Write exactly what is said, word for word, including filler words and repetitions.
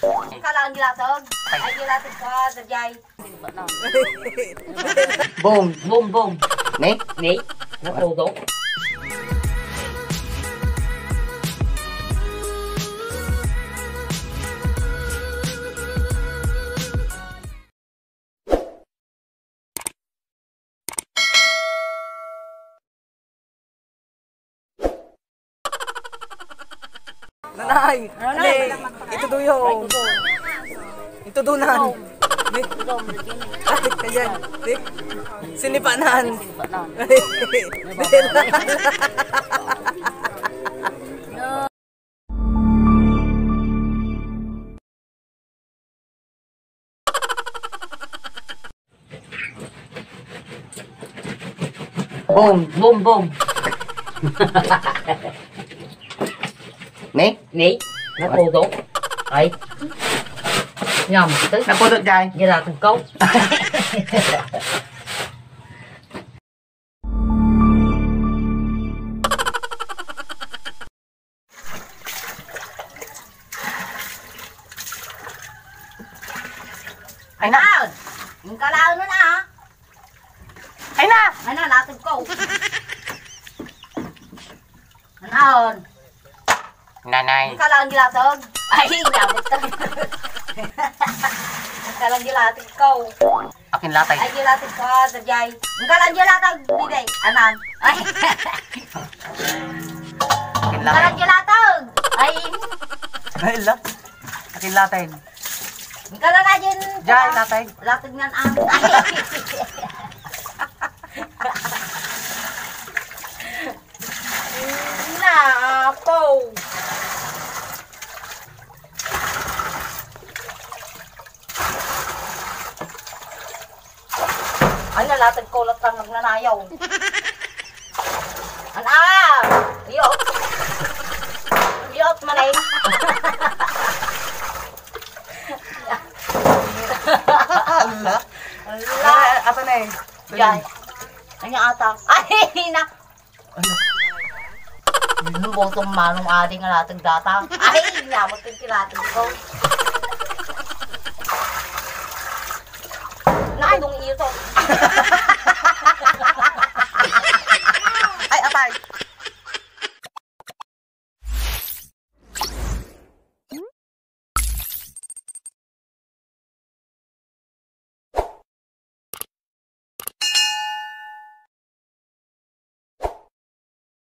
Kailangan dilatag. Ay, dilatag ka, Sergey. Bong. Bong, bong. Ne? Ne? Natudok. Nanay! Nanay! Ito duyo! Ito dunan! Di? Ayan! Di? Sinipanan! Sinipanan! Boom, boom, boom. Ne? Ne? Natudok? Ay. Ngam, ito. Napudot, Jay. Giratag ko. Ay na. Ang kalaon na, ah. Ay na. Ay na, latag ko. Anaon? Nanay. Ang kalaon gilatag? Ay, inabot ka. Ang kalaon gilatag ko. Akin latay. Ay, gilatag ka, Sergey. Ang kalaon gilatag, bibay. Anan? Ay. Akin latay. Ang kalaon gilatag. Ay. Ay, la. Akin latay. Ang kalaon na dyan. Jay, latay. Latag nga, ah. Ay. Napo. Ay, nalatag ko ulit ang nagnanayaw. Ana! Iyot! Iyot, manay! Ala! Ala! Ay, ato na eh. Yan. Anya ata? Ay, na! Ano? Bosong manong adi nga latag data. Ay, nyamot yung kinatag ko. Naunong iyo to.